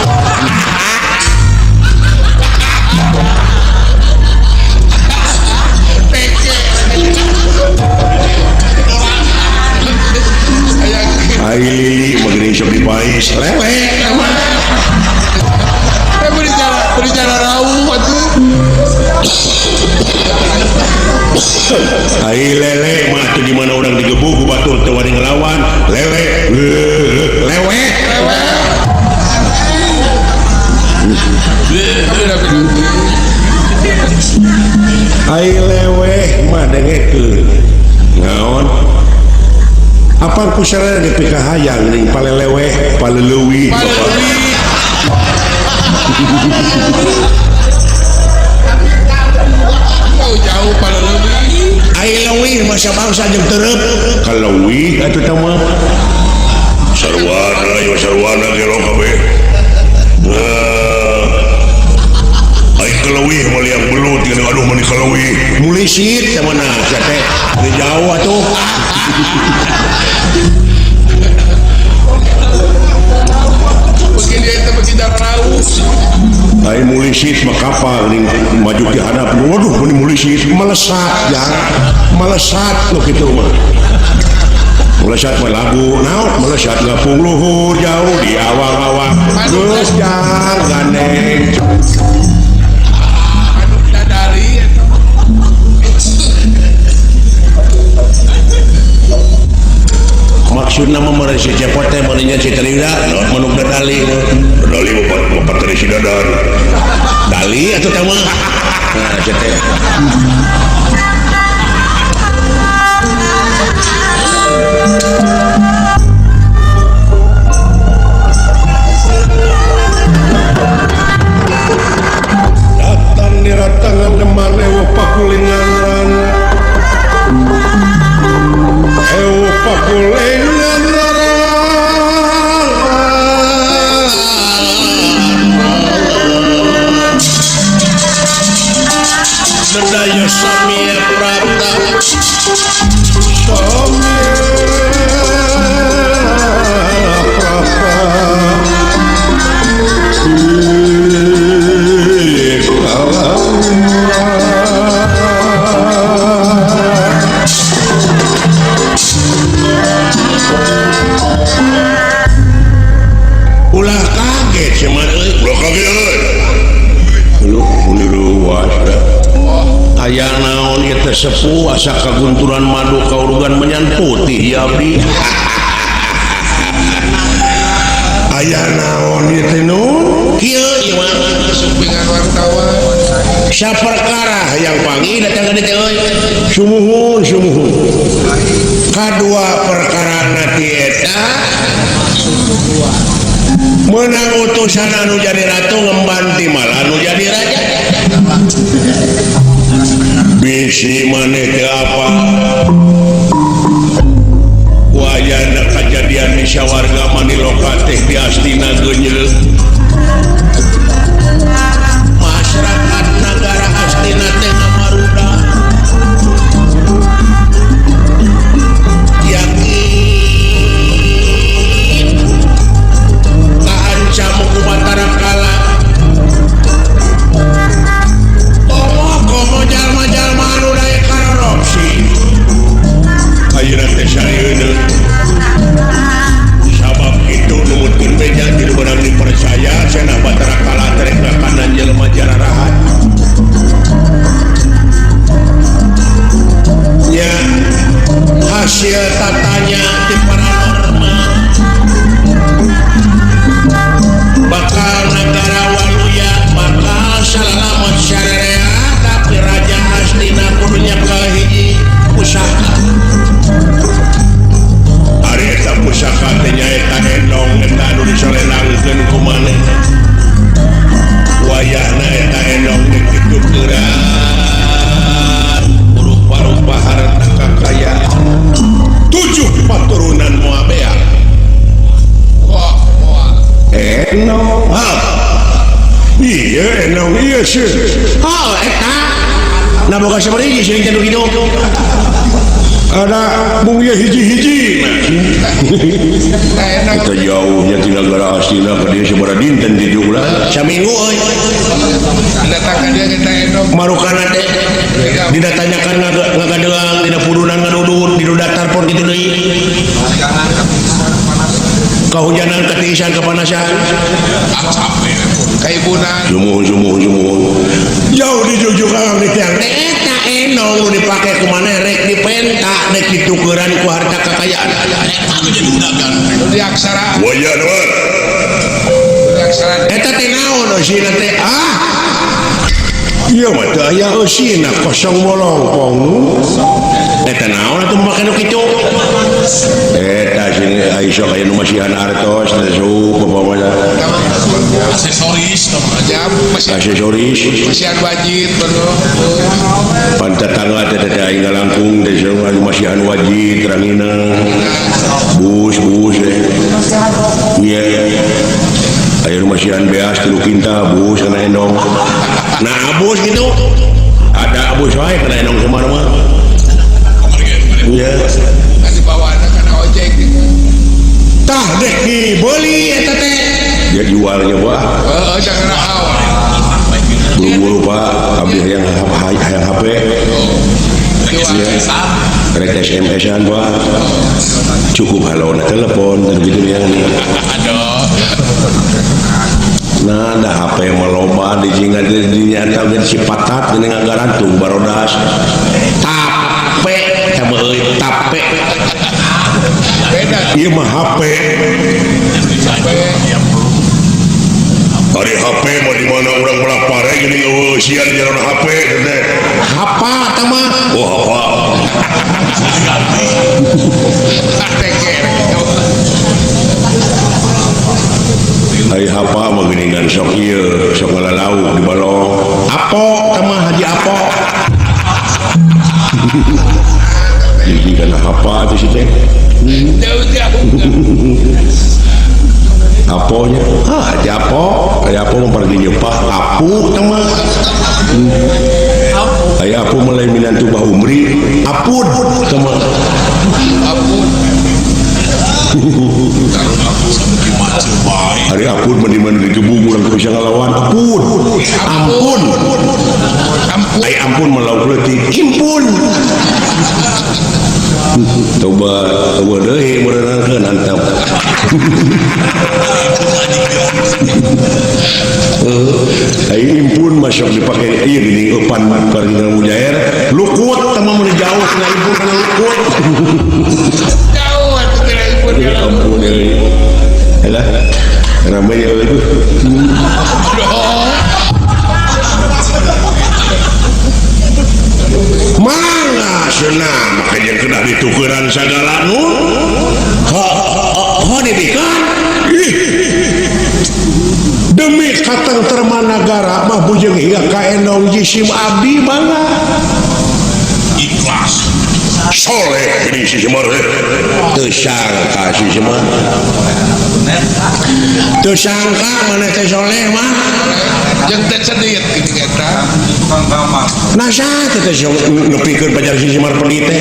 Ai lili mah geuning sok dipais lele mah. Eh beri cara rauh atuh. Ai lele mah atuh di mana urang digebug ku batur teu wani ngelawan. Lele lewe. Ai lewe mah dengekeun. Naon? Apa ku sarana dipikahayang ning paleleweh, paleleuwih. Jauh-jauh paleleuwih. Ai leuwih mah sabangsa jeung tereup. Kaleuwih atuh teh mah. Sarwana ieu sarwana gelo kabeh. Ai kaleuwih mah liang belut geuning aduh mani kaleuwih. Mulisit teh mana sia teh. Di jauh atuh. Begini itu begini rauh. Ai mulisit mulisit mah kapal ning maju ti hadap. Waduh meni mulisit melesat ya. Melesat nu kitu mah. Melesat mah lagu naon melesat ngapung luhur jauh di awang-awang. Geus jang gandeng. Anu dadali eta. Maksudna mah mere si Cepot teh meuninya si Trida manuk dadali. Dadali bapak teh si Dadan. Dali atuh teh mah. Nah si teh. Datang di ratangan deman ewo pakulingan rana. Ewo pakulingan rana. Berdaya samia prapta. Samia prapta. Ulah kaget cuman euy, ulah kaget euy. Lu luas dah. Aya naon ieu teh sepuh asa kagunturan madu kaurugan menyan putih ya abdi. Aya naon ieu teh nu? Kieu ieu mah Supingan wartawan. Saperkara yang panggih datang ka dieu teh euy. Sumuhun sumuhun. Kadua perkara na ti eta menang utusan anu jadi ratu ngemban ti malah anu jadi raja. Bisi maneh teu apa wayana kajadian di sawarga maniloka teh di Astina geunyeul. Masyarakat nagara Astina teh ngamaruda. Yakin kaancam ku Batara Kala. Komo jalma-jalma anu daek korupsi. Ayeuna teh sarieun. Sabab kitu numutkeun beja di beunang dipercaya cenah Batara Kala teh rek ngakanan jelema jararahat. Nya hasil tatanya ti paranormal bakal negara Waluya bakal salalamat syarea tapi raja Astina kudu nyekel hiji pusaka. Ari eta pusaka teh nyaeta endong eta anu disolelangkeun ku maneh. Wayahna eta endong teh kitu keurat rupa-rupa harta kakayaan 7 paturunan moal beak. Wah, moal. Enong. Ha. Iya enong ieu sih. Ha eta. Nah boga sabaraha hiji sing teh kitu. Ada mung ieu hiji-hiji. Kita jauhnya ti nagara Astina ka dieu sabaraha dinten di ulah. Saminggu euy. Datang ka dieu kita endong. Marukana teh didatanyakan ngagadeang dina pudunan ngadudut di datar pon kitu deui. Kahujanan ketiisan kepanasan. Kaibunan. Sumuhun sumuhun sumuhun. Jauh dijujukan di tiang teh eta endong nu dipake ku maneh rek dipenta rek ditukeran ku harta kakayaan. Eta nu jadi undangan. Nu diaksara. Waya mah. Diaksara. Eta teh naon eusina teh? Ah. Ieu mah teu aya eusina kosong bolongkong. Eta naon atuh make nu kitu? Eta sing aya sok aya nu masihan artos teh sup apa mah. Aksesoris ya, aksesoris masihan wajib betul. Pan tetangga teh teh aing ngalangkung teh anu masihan wajib rangina. Bus bus teh. Iya. Aya nu masihan beas 3 kintal bus kana endong. Nah abus gitu. Ada abus wae kana endong Semar mah. Iya. Kan dibawa kana ojek gitu. Tah dek dibeli eta teh. Dia jualnya wah. Heeh, jangan awal. Syukur Pak abdi hayang hayang HP. Rek SMS-an Pak. Cukup halo na telepon gitu yang. Aduh. Nah, ada HP maloba di jingga di nyata geus si patat geuning ngagarantung barodas. Tape teh euy tape. Beda. Ieu mah HP. Ari HP mah di mana urang belah pare geuning eueuh sia di jalan HP teh. Hapa tah mah. Oh, hapa. Ari hapa mah geuningan sok ieu, sok ngalalauk di balong. Apo tah mah Haji Apo. Jadi kana hapa atuh si teh. Jauh-jauh. Aponya, ah Haji Apo, Haji Apo mah pergi nyepah apu tah mah. Aya apu mulai minantu Bah Umri, apun tah mah. Apun. Hari apun mah di mana digebug urang teu bisa ngalawan. Apun. Ampun. Ampun. Ai ampun mah lauk leutik. Impun. Coba eueuh deui meureunangkeun antep. Ai impun mah sok dipake ieu geuning eupan parjina mujair. Lukut teh mah mun jauh cenah impun kana lukut. Jauh atuh teh impun. Ya ampun euy. Alah, ramai ya itu. Mangga cenah make jeung kedah ditukeran sagala nu. Ho ho dibikeun. Demi katengtreman nagara mah bujeng hingga ka endong jisim abdi mangga. Ikhlas. Soleh ini si Semar teh. Teu sangka si Semar. Teu sangka maneh teh soleh mah. Jeung teh cedit geuning eta. Nah saha teh nepikeun pajar si Semar pedit teh.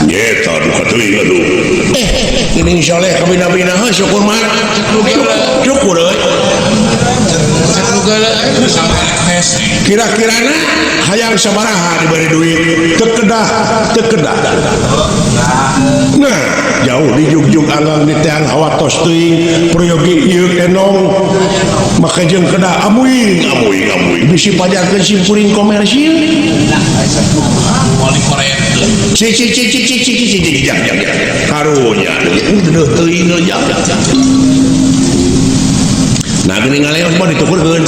Nyeta duka teuing atuh. Geuning soleh kabina-bina heuh syukur mah. Syukur euy. Kira-kirana hayang sabaraha diberi duit teu kedah teu kedah. Nah, jauh di jugjug anggang di teang hawatos teuing peryogi ieu enong make jeung kedah amuing amuing amuing bisi pajarkeun simpuring komersil. Ci ci ci ci ci ci ci ci jang jang karunya deuh teuing jang. Nah geuning ngaleos mah ditukurkeun.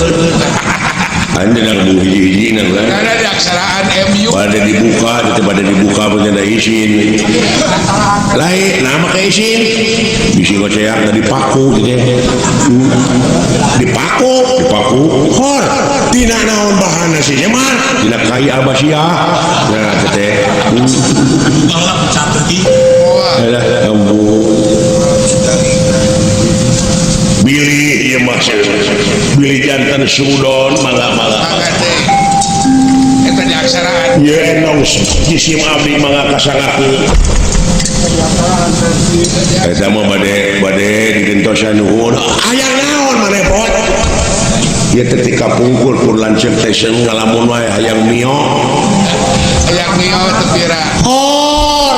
Anda nang hiji-hiji nang kan. Ada di aksaraan MU. Pada dibuka, itu pada dibuka punya ada izin. Lain, nama ke izin. Bisi goceak dari paku gitu. Dipaku, dipaku. Hor, tina naon bahanna sih mah? Tina kai albasia. Nah, teh. Baheula catet di. Alah, ampun. Bilih ieu mah bilih jantan sudon mangga-mangga. Eta di aksaraan. Ieu enong jisim abdi mangga kasangaku. Eta mah bade bade digentosan nuhun. Aya naon maneh pot? Ieu teh tika pungkur pur lanceuk teh ngalamun wae hayang mio. Hayang mio teu pira. Hor.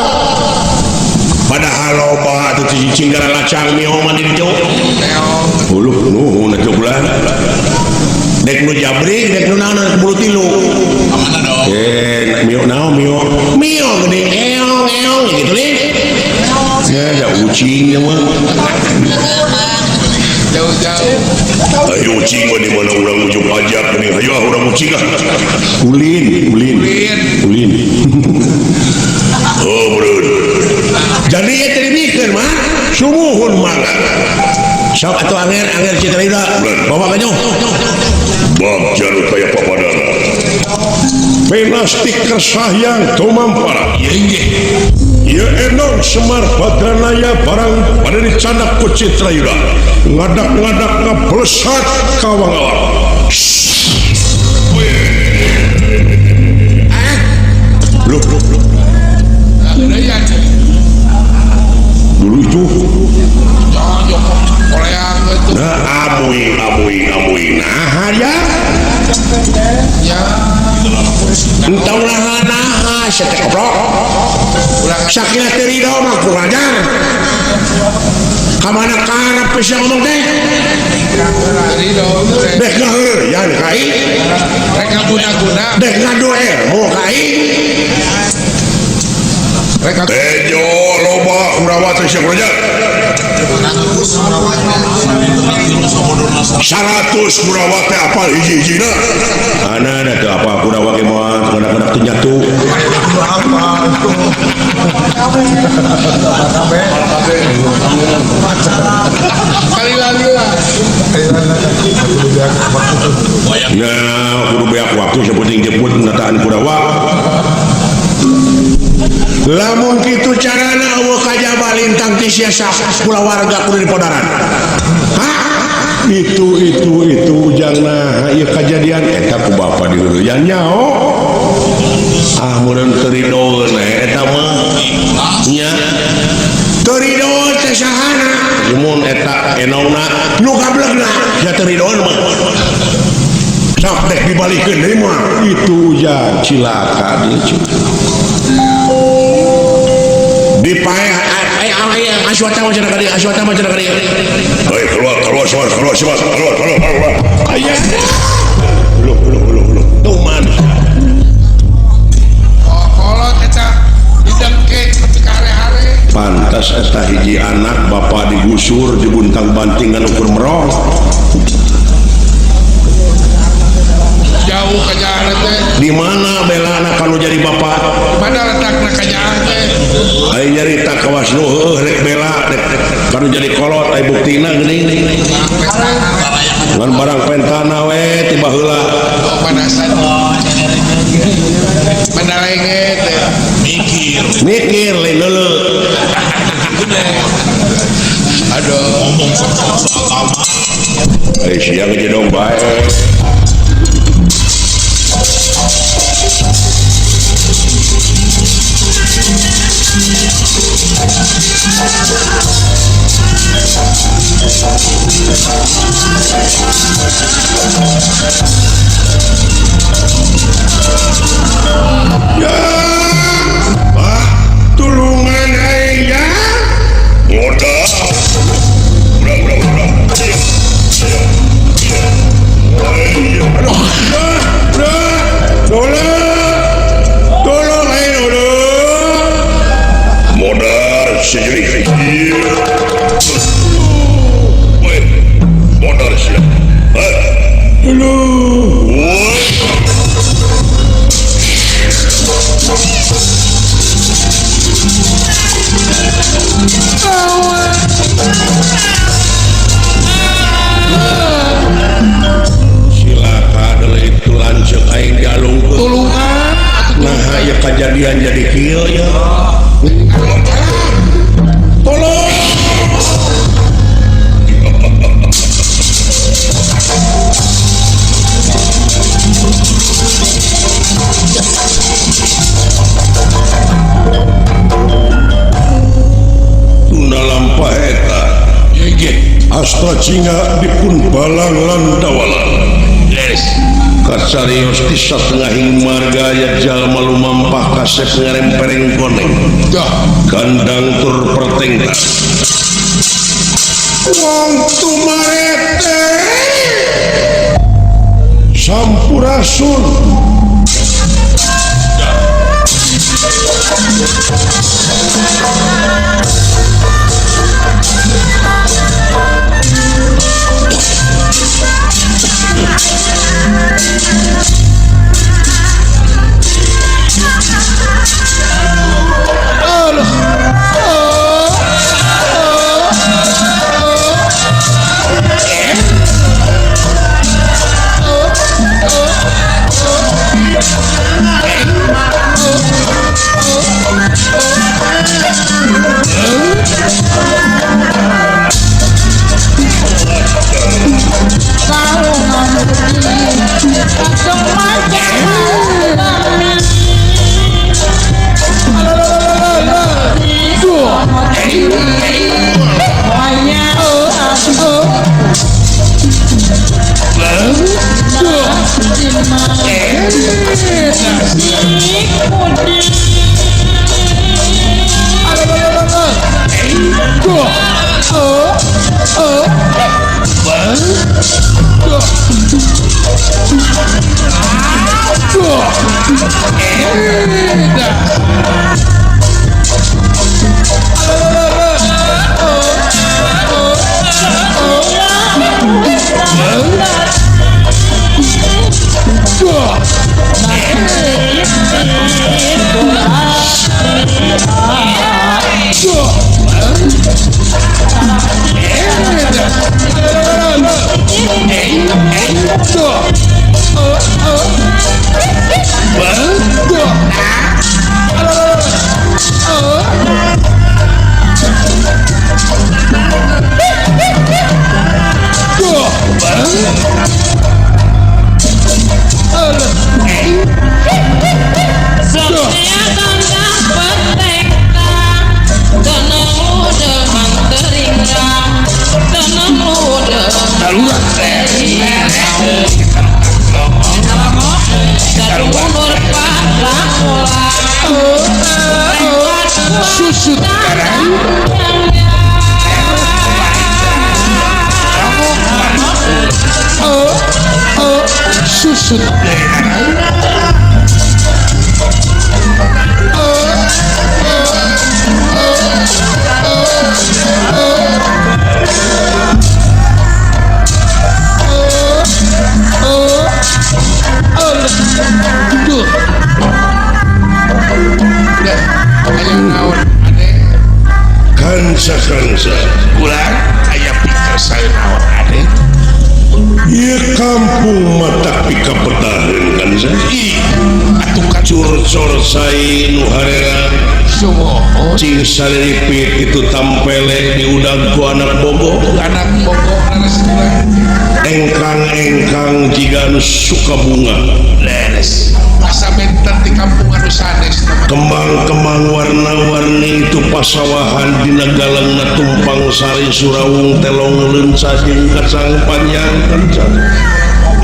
Padahal loba atuh cicing gara lacang mio mah di ditu. Uluh nuhun atuh ulah. Dek nu jabrik, dek nu naon dek bulu tilu. Amana dong. Mio naon mio. Mio geuning eong eong gitu lih. Ya da ucing mah. Jauh-jauh. Ayo ucing mah di mana urang ujung pajak geuning hayu ah urang ucing ah. Ulin, ulin. Ulin. Oh, bro. Jadi ya tadi mikir mah sumuhun mangga. Sok atuh anger anger citra ida. Bawa ka nyoh. Bagja nu kaya papadana. Penastik kersahyang tumampara. Ieu nggih. Ieu enong Semar Badranaya barang pada dicanak ku Citra Yuda. Ngadak-ngadak ngablesat ka wangawang. Loh, dulu itu nah amuing amuing amuing nah ya Sakila teu ridho mah kurang ajar. Ka mana karep sia ngomong teh? Ridho teh. Dek ngaheureuyan ka aing. Rek ngaguna-guna. Dek ngadu ilmu ka aing. Rek Tejo loba Kurawa teh sia kurang ajar. 100 Kurawa teh apal hiji-hijina. Ana da teu apal Kurawa ge moal kana-kana teu nyatu. Kali-lali lah. Nah, kudu beak waktu sepenting jemput menataan Kurawa. Lamun kitu carana eueuh kajaba lintang ti sia kulawarga kudu dipodaran. Hah? Itu ujangna ieu kajadian eta ku bapa diheureuyan nyaho. Ah meureun teu ridoeun eta mah. Nya. Teu ridoeun teh sahana? Mun eta enongna nu gablegna sia teu ridoeun mah. Sok deh dibalikeun deui mah. Itu ujang cilaka dia cuy. Dipaeh aswata mah cenah ka dieu, aswata mah cenah ka dieu. Hei keluar keluar keluar keluar keluar keluar keluar. Aya. Loh loh loh loh. Tuman. Oh, kolot eta didengke seperti hare-hare. Pantas eta hiji anak bapak digusur dibuntang-banting ngan ukur merong. Jauh kajaan teh. Di mana belana kalau jadi bapak? Di mana letakna kajaan teh? Ai nyarita kawas nu heueuh rek bela rek kanu jadi kolot ai buktina geuning. Ngan barang pentana we ti baheula. Panasan. Mandalenge teh. Mikir. Mikir lain leuleuh. Aduh, ngomong soal agama. Ai sia ge dong bae. Ya, Pak, tulungan aing ya. Modal. Udah, udah, udah. Aduh, udah, tolong, tolong aing udah. Modal sejeri. Woi, modal siap. Halo. Silaka deuleu itu lanceuk aing dialungkeun. Tulungan. Nah, ieu kajadian jadi kieu ya. Tolong. Tunda lampah eta Asta Cinga dipun balang landawala. Yes. Kasarios di satengahing marga ya jalma lumampah kasep ngarempereng koneng. Gandang tur pertengta. Wong tumarete. Sampurasun. Susut karang susut Kansa-kansa kurang aya pikir saya naon ade ieu kampung mata pika petaheun kansa ih atuh curcor sai nu harera sumuhun cing saliripit itu tampele diudag ku anak bogo leres kurang engkang-engkang jiga anu suka bunga leres asa benten di kampung anu sanes kembang-kembang warna-warni itu pasawahan dina galangna tumpang sari surawung telong leunca jeung kacang panjang kanca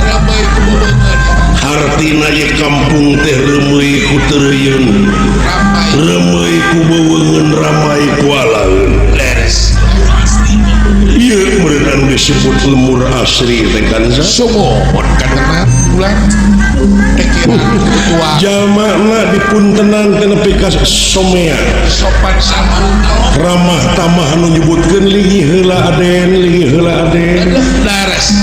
reumeuy ku beubeungeun hartina ye kampung teh reumeuy ku teureuyun ramai reumeuy ku beuweungeun ramai ku alaeun leres ieu meureun anu disebut lemur asri teh kanca sumuhun kana bulan jamakna dipuntenan teh nepi ka somea sopan santun ramah tamah anu nyebutkeun linggih heula aden linggih heula aden leres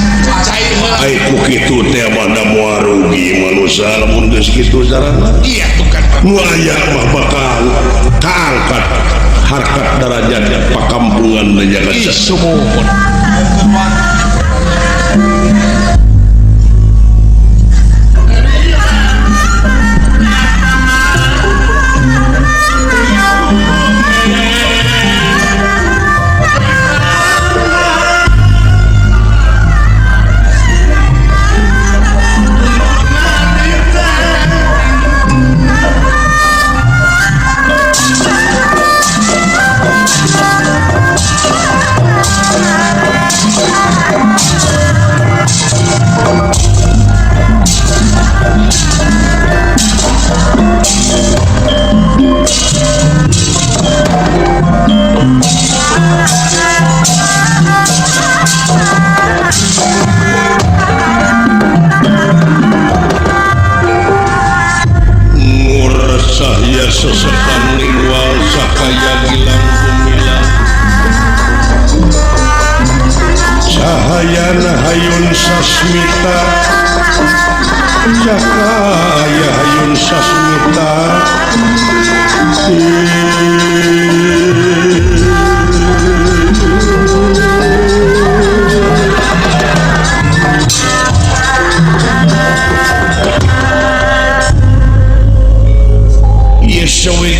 cai heula ai ku kitu teh mah da moal rugi manusia lamun geus kitu carana iya tuh kan nu aya mah bakal kaangkat harkat darajat pakampungan teh jagat ih sumuhun Sesepan lingwal sakaya gilang gumilang cahayana hayun sasmita cahaya hayun sasmita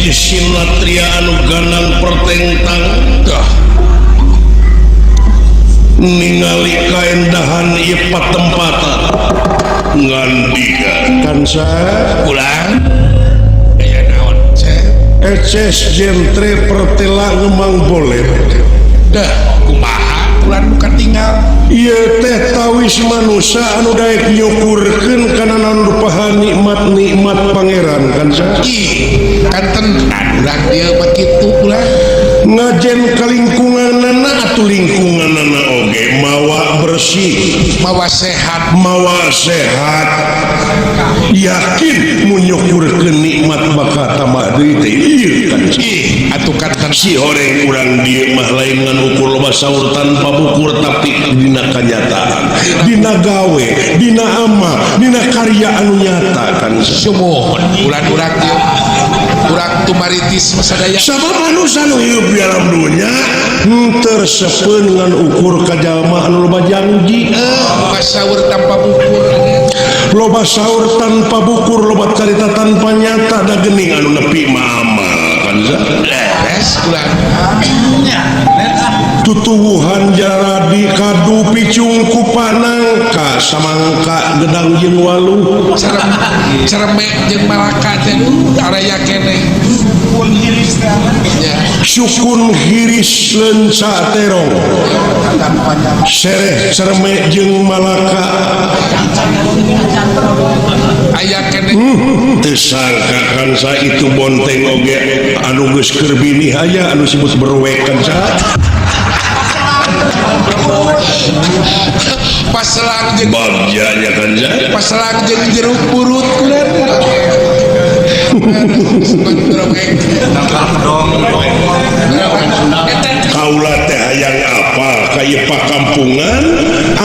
Sinatria anu ganang pertentang dah ningali kaendahan ieu patempatan ngandika kansa ulang aya naon cep eces jentre pertela ngemang boleh dah kumaha ulang nu katinggal ieu teh tawis manusa anu daek nyukurkeun kana naon rupahan nikmat-nikmat pangeran kansa ih kantenan urang dieu mah kitu ulah ngajen ka lingkunganana atuh lingkunganana oge mawa bersih mawa sehat mawa sehat yakin mun nyukurkeun nikmat bakal tambah deui teh ieu kan. Ih atuh kan kan. Si horeng urang dieu mah lain ngan ukur loba saur tanpa bukur, tapi dina kanyataan, dina gawe, dina amal, dina karya anu nyata kan. Sumuhun ulan urang dieu urang tumaritis sadaya. Sabab manusia nu hirup di alam dunya henteu resepeun ngan ukur ka jalma anu loba janji. Loba saur tanpa bukur. Loba saur tanpa bukur, loba carita tanpa nyata, da geuning anu nepi mah amal kan. Beres ulan. Tutuwuhan jaradi kadu picung ku panangka samangka gedang jeung waluh. Cerem cereme jeung malaka teh araya keneh nya. Sukun hiris lenca terong, sereh cereme jeung malaka. Aya keneh. Teu sangka kan sa itu bonteng oge anu geus keur binih aya anu sebut berwek kan sa. Paselang jeung bagjanya kan sa. Paselang jeung jeruk purut kulan. Kaula teh hayang apa ka ieu pakampungan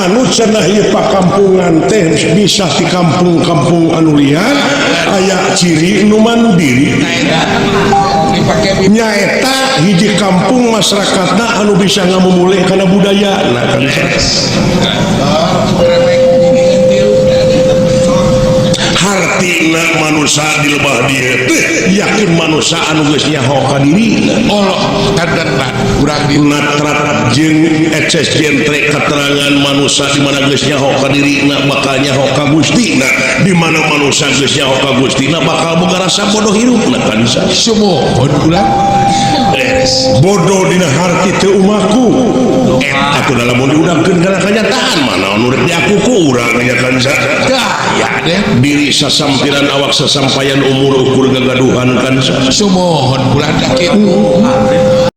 anu cenah ieu pakampungan teh bisa di kampung-kampung anu liar aya ciri nu mandiri nyaeta hiji kampung masyarakatna anu bisa ngamumule kana budayana kan. Hartina manusia di lebah dieu teh yakin manusia anu geus nyaho ka dirina. Allah kadanna urang di natrat jeung ekses jentre keterangan manusia di mana geus nyaho ka dirina bakal nyaho ka Gustina, di mana manusia geus nyaho ka Gustina bakal boga rasa bodoh hirupna kan. Sumuhun ulah beres. Bodoh dina harti teu umaku eta atuh lamun diudangkeun kana kanyataan mana anu rek diaku ku urang nya kan. Daya deh. Diri sasampiran awak sasampayan umur ukur gagaduhan kan. Sumuhun ulah da kitu.